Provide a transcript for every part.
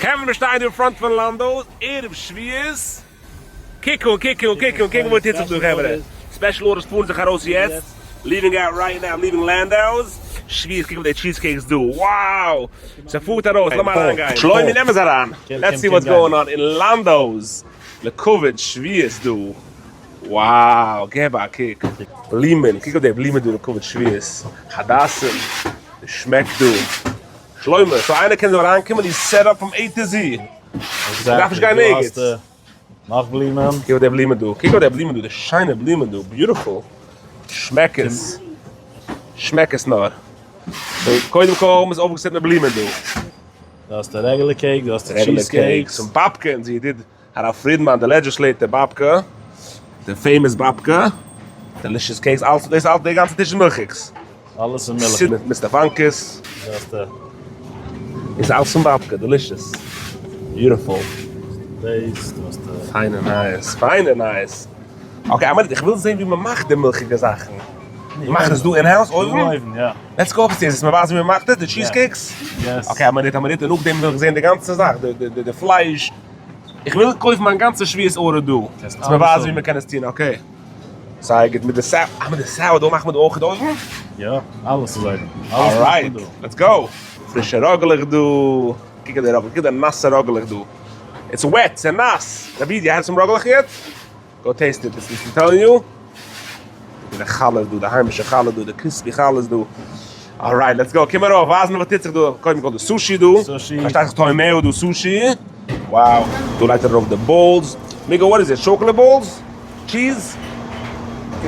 חברה מיר שטייען דא אין front פון לאנדאו'ס ערב שביעות, קוק אן קוק אן קוק אן קוק אן וואס טוט זיך דא חברה, special orders פארן זיך ארויס יעצט, leaving out right now leaving לאנדאו'ס, שביעות קוק אויף די cheese cakes דא, wow! ס'פארט ארויס, לאמיר אריינגיין. שלומי נעם עס אריין, let's see what's going on אין לאנדאו'ס לכבוד שביעות דא, wow געב א קוק. בלומען, קוק אויף די בלומען דא לכבוד שביעות, הדסים, די שמעק דא. שלמה, so איינער קען דא אריינקומען איז set up from A to Z. מ'דארף נישט גיין ערגעץ. נאך בלומען. קוק אויף די בלומען דא, קוק אויף די בלומען דא, די שיינע בלומען דא, beautiful. שמעק עס. שמעק עס נאר. so קודם כל מ'איז אויפגעסעט מיט בלומען דא. דא האסטו regular cake, דא האסטו cheese cakes. און באבקע און זי ידיד הרב פרידמאן די legislator באבקע, די famous באבקע, delicious cakes, אלס דאס אלס די גאנצע טיש איז מילכיגס. אלעס איז מילכיג. מיט סטעפאנקעס. איז אלס פון באבקע, delicious. Beautiful. דאס האסטו. פיינע נייעס, פיינע נייעס. Okay, א מינוט, איך וויל זען ווי מען מאכט די מילכיגע זאכן. מאכן עס דא in house אויבן? דא אויבן, יא. Let's go upstairs, וועסט מיר ווייזן ווי מען מאכט עס, די cheese cakes? Yes. Okay, א מינוט, א מינוט, און נאכדעם וויל איך זען די גאנצע זאך, די פלייש. איך וויל קויפן מיין גאנצע שביעות order דא. וועסט מיר ווייזן ווי מען קען עס טון, okay. זייער גוט, מיט די סאו, אה מיט די sourdough מאכט מען דא אויך אויבן? יא, אלעס איז אויבן. Alright, let's go. פרישע ראגעלעך דא, קוק אט די ראגעלעך, קוק אט די נאסע ראגעלעך דא. It's wet, ס'איז נאס. רבי איד, you had some ראגעלעך yet? Go taste it, it's I'm telling you. די חלה דא, די היימישע חלה דא, די crispy חלה דא. Alright, let's go, קום ארויף, ווייז מיר וואס טוט זיך דא. קודם כל די sushi דא. Sushi. פארשטייט זיך טועמיה דא sushi. Wow. דא לייגט ער ארויף די balls. מיגו, what is it? Chocolate balls? Cheese?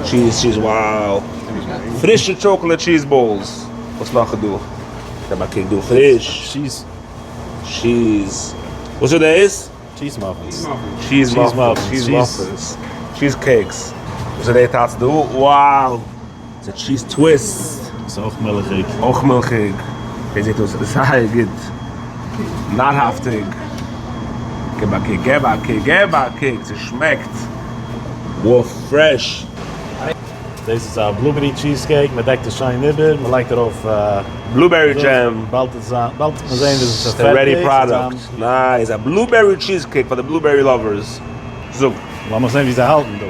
Cheese, cheese, wow. פרישע chocolate cheese balls. וואס נאך איז דא? געב א קוק דא, פריש. Cheese. Cheese. וואס איז דאס? Cheese muffins. Cheese muffins, cheese muffins. Cheese cakes. וואס איז די טאץ דא? Wow! ס'איז cheese twist. ס'איז אויך מילכיג. אויך מילכיג. דאס זעט אויס זייער גוט. נארהאפטיג. געב א קוק, געב א קוק, געב א קוק. ס'שמעקט. Wow fresh. דאס איז א blueberry cheese cake, מען דעקט עס שיין איבער, מען לייגט ארויף Blueberry jam. באלד וועט זיין, באלד וועט מען זען ווי עס איז פערטיג. Ready product. Nice, א blueberry cheese cake פאר די blueberry lovers. זאג. לאמיך זען ווי זיי האלטן דא.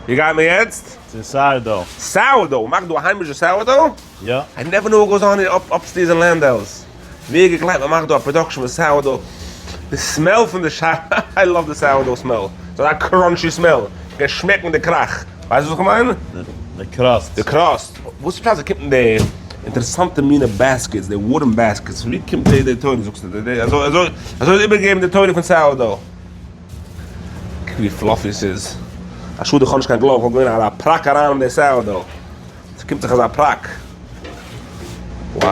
ווי גייט מען יעצט? צו sourdough. Sourdough? מאכט דא א היימישע sourdough? יא. I never knew what goes on here upstairs אין לאנדאו'ס. ווער געגלייבט מען מאכט דא א production פון sourdough. די smell פון די שאר, I love די sourdough smell. ס'איז אזא crunchy smell. קענסט שמעקן די קראך. ווייסט וואס איך מיין? די crust. די crust. וואס איז פשט ס'קומט אין די אינטערעסאנטע מינע baskets, די wooden baskets, פון ווי קומט די די תורה זאגסטו? אזוי אזוי אזוי איז איבערגעגעבן די תורה פון sourdough. קוק ווי fluffy ס'איז. א שאד איך האב נישט קיין glove, כ'וואלט געווען א פראק אריין אין די sourdough. ס'קומט זיך אזא פראק. Wow.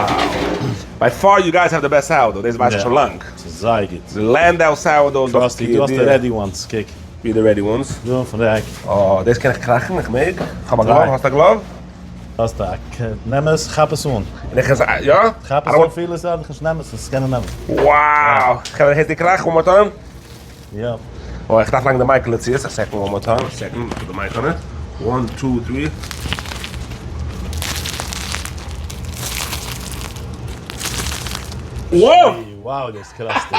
By far you guys have the best sourdough, דאס ווייס איך שוין לאנג. ס'איז זייער גוט. די לאנדאו sourdough איז דאך crusty, דא האסטו ready ones, קוק. ווי די ready ones? דא פון די עק. אה, דאס קען איך קראכן? איך מעג? איך האב א glove, האסט א glove? האסט א, נעם עס, כאפ עס אן. און איך עס, יא? כאפ עס אן, פיל עס אן, איך נעם עס, עס קען נעמען. Wow! איך קען הערסט די קראך one more time? יא. אוי, איך דארף לייגן די mic let's see עס, א second one more time, א second, put the mic on it. One, two, three. Wow! Wow, דאס crusty.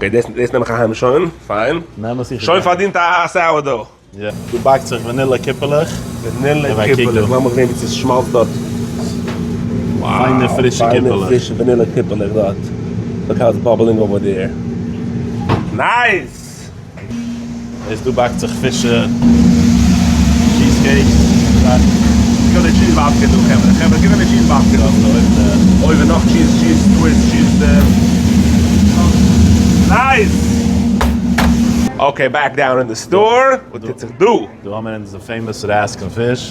Okay, דאס דאס נעם איך אהיים שוין, פיין. נעם עס איך. שוין פארדינט א sourdough. יא. דא באקט זיך וואנילע קיפעלעך. וואנילע קיפעלעך, לאמיך זען ווי ס'שמאלצט דארט. פיינע פרישע קיפעלעך. פיינע פרישע וואנילע קיפעלעך דארט. Look how it's bubbling over there. Nice! איז דא באקט זיך פרישע cheese cakes. קוק די cheese באבקע דא חברה, חברה קוק די cheese באבקע דא. אויבן נאך cheese, cheese twist, cheese. Nice! Okay back down אין די store, וואס טוט זיך דא? דא האבן מיר אונזער famous Raskin fish,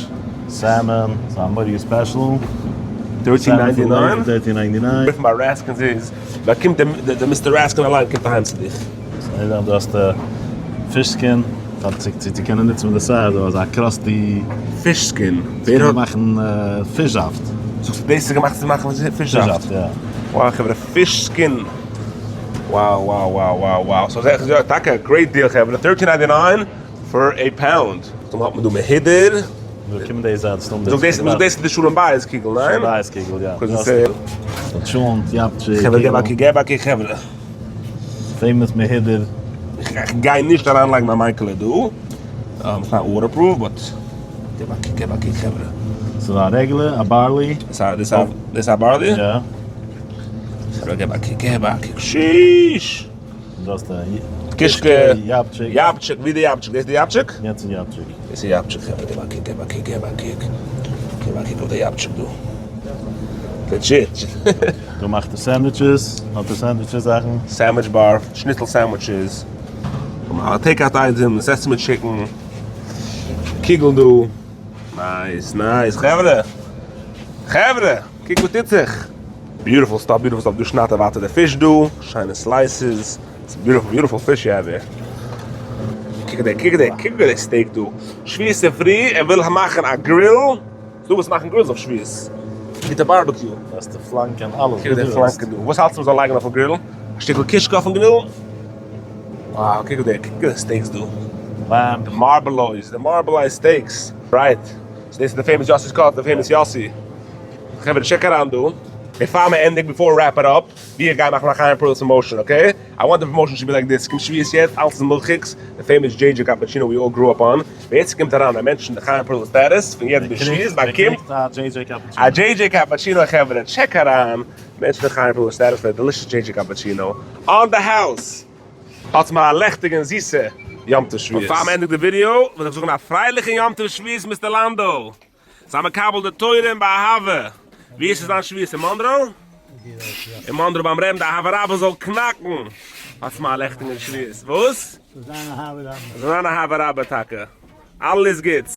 salmon, ס'איז א מורא'דיגע special. 13.99? 13.99. ביי Raskin's איז, באקומט די Mister Raskin אליין קומט אהיים צו דיך. סאו דא האסטו fish skin, פאר צו קענען נוצן מיט די sourdough, אזא crusty. Fish skin? צו קענען מאכן פיש זאפט. זאגסטו דאס איז געמאכט צו מאכן פיש זאפט? פיש זאפט, יא. Wow חברה, fish skin. Wow wow wow wow wow. So זעה איך יא טאקע א great deal חברה, thirteen ninety nine for a pound. דא האט מען דא מהודר. דא קומט די זייט סתם. זאג דאס זאג דאס איז די שלום בית קוגל, ניין? שלום בית קוגל, יא. טשולנט, יאפטשי, חברה געב א קוק, געב א קוק חברה. Famous מהודר. איך גיי נישט אריינלייגן מיין מייקעלע דא. It's not waterproof, but געב א קוק, געב א קוק חברה. ס'איז א regular, א barley. דאס איז א barley? יא. חברה געב א קוק, געב א קוק, sheesh! דאס איז די קישקע, יאפטשיק. יאפטשיק, ווי די יאפטשיק? דאס איז די יאפטשיק? יעצט איז יאפטשיק. דאס איז יאפטשיק חברה, געב א קוק, געב א קוק, געב א קוק. געב א קוק אויף די יאפטשיק דא. Legit. דא מאכט ער sandwiches, האט ער sandwiches זאכן. Sandwich bar, שניצל sandwiches, take out item, sesame chicken, קיגל דא, nice nice, חברה! חברה! קוק וואס טוט זיך! Beautiful stuff, beautiful stuff, דא שניידט ער ווייטער די פיש דא, שיינע slices, beautiful beautiful fish you have here. קוק די קוק די קוק די steak דא, שבועות צופרי ער וויל מאכן א grill. ס'דא וואס מאכן grills אויף שבועות. מיט די barbecue. דאס די פלאנקען אלעס. קוק די פלאנקען דא. וואס האלטסטו מ'זאל לייגן אויפן grill? א שטיקל קישקע אויפן grill? Wow, קוק די, קוק די steaks דא. Lamb. די marbleized, די marbleized steaks. Right. So דאס איז די famous Yossi's Cut, די famous יאסי. חברה check אריין דא. בעפאר מען ענדיגט, before wrap it up, ווי איך גיי מאכן א חיים פערלס promotion, okay? I want the promotion to be like this, קומט שבועות יעצט, אלעס איז מילכיגס, די famous JJ cappuccino we all grew up on, ווער ס'קומט אריין א מענטש אין די חיים פערלס status פון יעצט ביז שבועות באקומט א JJ cappuccino חברה check אריין מענטש אין די חיים פערלס status פאר א delicious JJ cappuccino on the house! האטס מיר א לעכטיגע און זיסע יום טוב שבועות. פאר מ'ענדיגט די ווידיאו וויל איך זאגן א פרייליכן יום טוב שבועות Mister לאנדא! זיי מקבל די תורה און באהבה! ווי איז עס דיין שבועות? אין מאנרא? אין מאנרא ביים רעבן די אהבה רבה זאל קנאקן! האטס מיר א לעכטיגן שבועות! וואס? זאל זיין אהבה רבה. זאל זיין אהבה רבה טאקע. אלעס גוטס.